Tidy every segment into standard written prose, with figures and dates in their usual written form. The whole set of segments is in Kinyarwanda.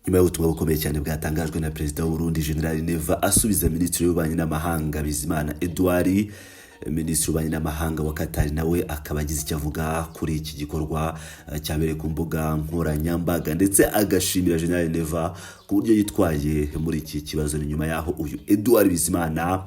Nyuma y'ubutumwa bukomeye cyane bwatangajwe na Perezida w'Uburundi, General Neva, asubiza Minisitiri w'Ububanyi n'Amahanga Bizimana Edouard, Minisitiri w'Ububanyi n'Amahanga wa Katari nawe akaba agize icyo avuga kuri iki gikorwa cyabereye ku mbuga nkoranyambaga, ndetse agashimira General Neva ku buryo yitwaye muri iki kibazo. Ni nyuma y'aho uyu Edouard Bizimana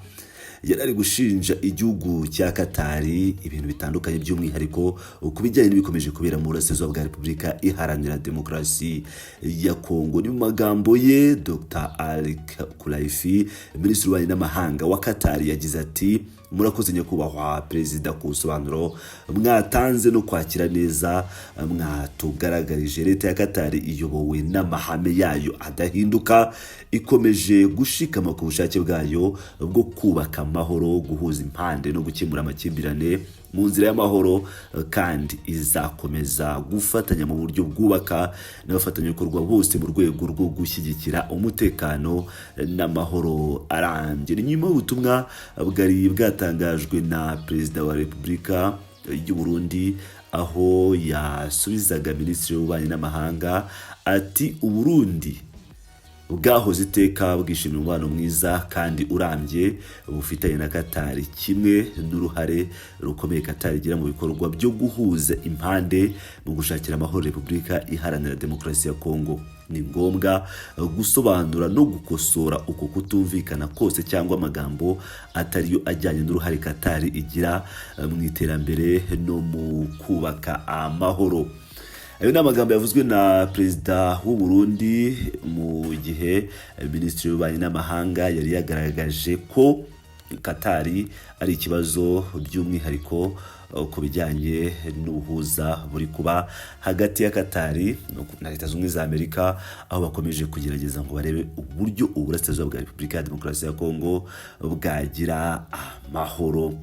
yari ari gushinja igihugu cya Katari ibintu bitandukanye, by'umwihariko ku bijyanye n'ibikomeje kubera mu burasirazuba bwa Repubulika Iharanira Demokarasi ya Kongo. Ni mu magambo ye, Dr Ali Khelaïfi, Minisitiri w'Ububanyi n'Amahanga wa Katari, yagize ati: "Murakoze Nyakubahwa Perezida ku busobanuro mwatanze no kwakira neza mwatugaragarije. Leta ya Katari iyobowe n'amahame yayo adahinduka, ikomeje gushikama ku bushake bwayo bwo kubaka amahoro, guhuza impande no gukemura amakimbirane mu nzira y'amahoro, kandi izakomeza gufatanya mu buryo bwubaka n'abafatanyabikorwa bose mu rwego rwo gushyigikira umutekano n'amahoro arambye." Ni nyuma y'ubutumwa bwari bwatangajwe na Perezida wa Repubulika y'u Burundi, aho yasubizaga Minisitiri w'Ububanyi n'Amahanga ati: "Uburundi bwahoze iteka bwishimira umubano mwiza kandi urambye bufitanye na Katari, kimwe n'uruhare rukomeye Katari igira mu bikorwa byo guhuza impande mu gushakira amahoro Repubulika Iharanira Demokarasi ya Kongo. Ni ngombwa gusobanura no gukosora uko kutumvikana kose cyangwa amagambo atariyo ajyanye n'uruhare Katari igira mu iterambere no mu kubaka amahoro." Ayo ni amagambo yavuzwe na Perezida w'u Burundi mu gihe Minisitiri w'Ububanyi n'Amahanga yari yagaragaje ko Katari ari ikibazo, by'umwihariko ku bijyanye n'ubuhuza buri kuba hagati ya Katari na Leta Zunze Ubumwe za Amerika, aho bakomeje kugerageza ngo barebe uburyo uburasirazuba bwa Repubulika ya Demokarasi ya Kongo bwagira amahoro.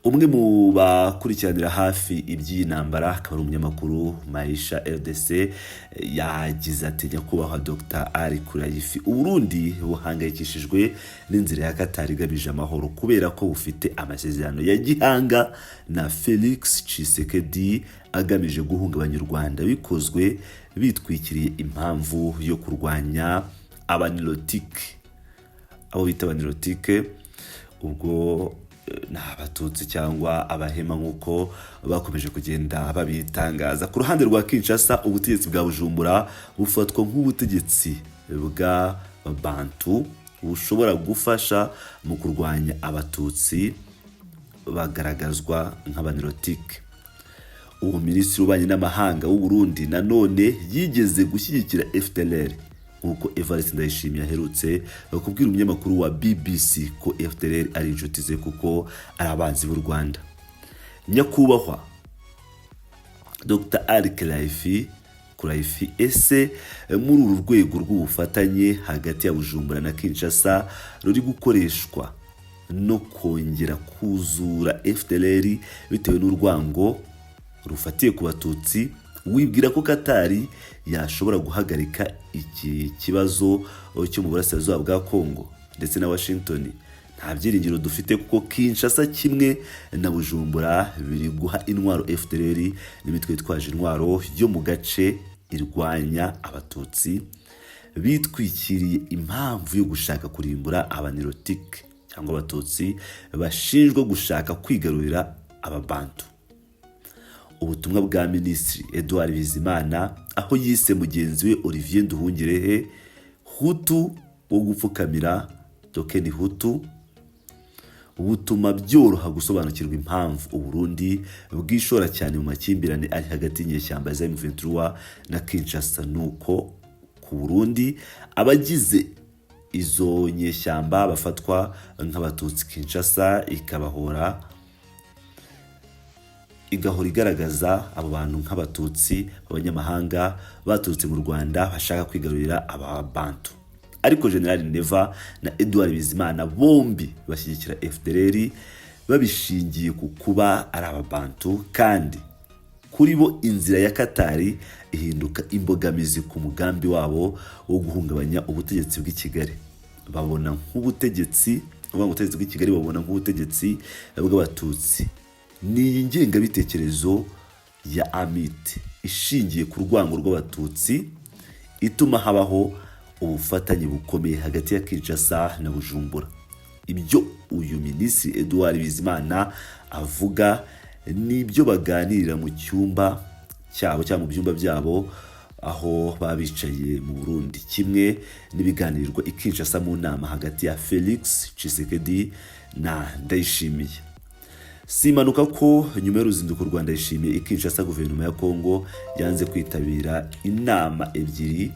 Umwe mu bakurikiranira hafi iby'iyi ntambara, akaba ari umunyamakuru Maisha RDC, yagize ati: "Nyakubahwa Dr Ali Khelaïfi, Uburundi buhangayikishijwe n'inzira ya Katari igamije amahoro, kubera ko bufite amasezerano ya gihanga na Felix Tshisekedi agamije guhungabanya u Rwanda, bikozwe bitwikiriye impamvu yo kurwanya abanilotike." Abo bita abanilotike ubwo ni Abatutsi cyangwa Abahema, nk'uko bakomeje kugenda babitangaza. Ku ruhande rwa Kinshasa, ubutegetsi bwa Bujumbura bufatwa nk'ubutegetsi bwa Bantu bushobora gufasha mu kurwanya Abatutsi bagaragazwa nk'abanilotike. Uwo Minisitiri w'Ububanyi n'Amahanga w'u Burundi nanone yigeze gushyigikira FDLR, nk'uko Evariste Ndayishimiye aherutse kubwira umunyamakuru wa BBC ko FDLR ari inshuti ze kuko ari abanzi b'u Rwanda. Nyakubahwa Dr Ali Khelaïfi, ese muri uru rwego rw'ubufatanye hagati ya Bujumbura na Kinshasa ruri gukoreshwa no kongera kuzura FDLR bitewe n'urwango rufatiye ku Batutsi, wibwira ko Katari yashobora guhagarika iki kibazo cyo mu burasirazuba bwa Kongo ndetse na Washington? Nta byiringiro dufite, kuko Kinshasa kimwe na Bujumbura biri guha intwaro FDLR n'imitwe yitwaje intwaro yo mu gace irwanya Abatutsi, bitwikiriye impamvu yo gushaka kurimbura abanilotike cyangwa Abatutsi bashinjwa gushaka kwigarurira Ababantu. Ubutumwa bwa Minisitiri Edouard Bizimana, aho yise mugenzi we Olivier Nduhungirehe Hutu wo gupfukamira, token Hutu, butuma byoroha gusobanukirwa impamvu Uburundi bwishora cyane mu makimbirane ari hagati y'inyeshyamba za M23 na Kinshasa. Nuko ku Burundi abagize izo nyeshyamba bafatwa nk'Abatutsi, Kinshasa ikabahora igahora igaragaza abo bantu nk'Abatutsi b'abanyamahanga baturutse mu Rwanda bashaka kwigarurira Ababantu. Ariko General Neva na Edouard Bizimana bombi bashyigikira FDLR babishingiye ku kuba ari Ababantu, kandi kuri bo inzira ya Katari ihinduka imbogamizi ku mugambi wabo wo guhungabanya ubutegetsi bw'i Kigali babona nk'ubutegetsi, ubutegetsi bw'i Kigali babona nk'ubutegetsi bw'Abatutsi. Ni iyi ngengabitekerezo ya Hamite ishingiye ku rwango rw'Abatutsi. ituma habaho ubufatanye bukomeye hagati ya Kinshasa na Bujumbura. Ibyo uyu Minisitiri Edouard Bizimana avuga ni ibyo baganirira mu cyumba cyabo cyangwa mu byumba byabo aho baba bicaye mu Burundi, kimwe n'ibiganirwa i Kinshasa mu nama hagati ya Felix Tshisekedi na Ndayishimiye. Si impanuka ko nyuma y'uruzinduko rwa Ndayishimiye i Kinshasa, guverinoma ya Kongo yanze kwitabira inama ebyiri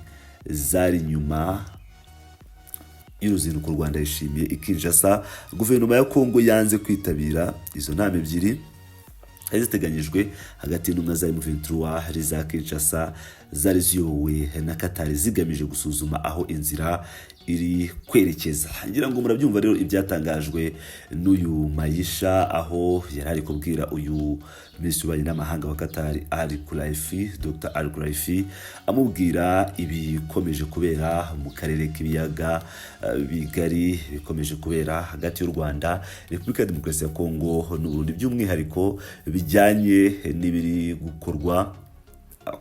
zari nyuma y'uruzinduko rwa Ndayishimiye i Kinshasa. Guverinoma ya Kongo yanze kwitabira izo nama ebyiri zari ziteganyijwe hagati y'intumwa za M23 hari za Kinshasa zari ziyobowe na Qatar, zigamije gusuzuma aho inzira iri kwerekeza. Ngira ngo murabyumva rero ibyatangajwe n'uyu Mayisha, aho yari ari kubwira uyu minisitiri w'ububanyi n'amahanga wa Qatar, Al Khulaifi, Dr Al Khulaifi, amubwira ibikomeje kubera mu karere k'ibiyaga bigari, bikomeje kubera hagati y'u Rwanda, Repubulika ya Demokarasi ya Kongo n'Uburundi, by'umwihariko bijyanye n'ibiri gukorwa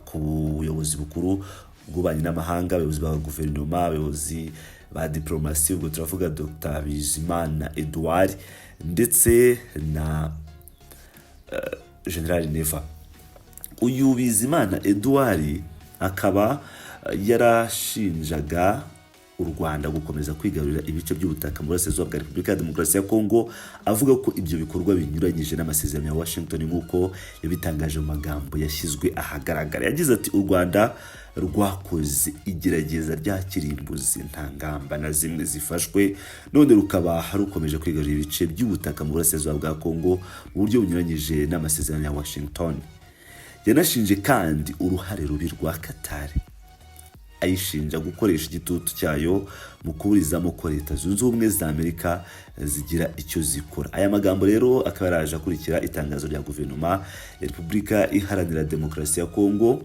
ku buyobozi bukuru bw'ububanyi n'amahanga, abayobozi ba guverinoma, abayobozi ba diplomasi. Ubwo turavuga Dr Bizimana Edouard ndetse na General Neva. Uyu Bizimana Edouard akaba yarashinjaga u Rwanda gukomeza kwigarurira ibice by'ubutaka mu burasirazuba bwa Repubulika ya Demokarasi ya Kongo, avuga ko ibyo bikorwa binyuranyije n'amasezerano ya Washington, nk'uko yabitangaje mu magambo yashyizwe ahagaragara. Yagize ati: "U Rwanda rwakoze igerageza rya kirimbuzi, nta ngamba na zimwe zifashwe, none rukaba rukomeje kwigarurira ibice by'ubutaka mu burasirazuba bwa Kongo mu buryo bunyuranyije n'amasezerano ya Washington." Yanashinje kandi uruhare rubi rwa Qatar, ayishinja gukoresha igitutu cyayo mu kuburizamo ko Leta Zunze Ubumwe za Amerika zigira icyo zikora. Aya magambo rero akaba yaraje akurikira itangazo rya guverinoma ya Repubulika Iharanira Demokarasi ya Kongo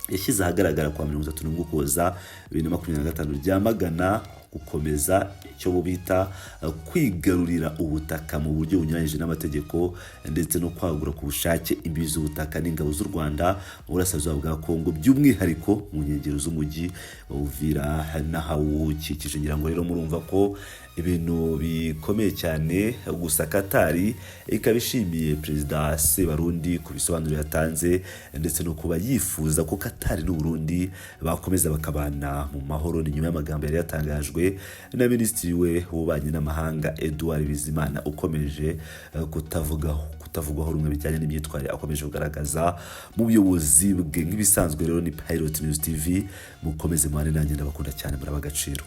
yashyize ahagaragara kwa 31 Ukuboza 2025, ryamagana gukomeza icyo bo bita kwigarurira ubutaka mu buryo bunyuranyije n'amategeko, ndetse no kwagura ku bushake imbibi z'ubutaka n'ingabo z'u Rwanda mu burasirazuba bwa Kongo, by'umwihariko mu nkengero z'umujyi wa Uvira n'ahawukikije. Ngira ngo rero murumva ko ibintu bikomeye cyane. Gusa Katari ikaba ishimiye Perezida Sebarundi ku bisobanuro yatanze, ndetse no kuba yifuza ko Katari n'u Burundi bakomeza bakabana mu mahoro. Ni nyuma y'amagambo yari yatangajwe na minisitiri we w'ububanyi n'amahanga Edouard Bizimana, ukomeje kutavugwaho rumwe bijyanye n'imyitwarire akomeje kugaragaza mu buyobozi bwe. Nk'ibisanzwe rero ni Pilot News TV, mukomeze mubane nanjye, ndabakunda cyane, muraba agaciro.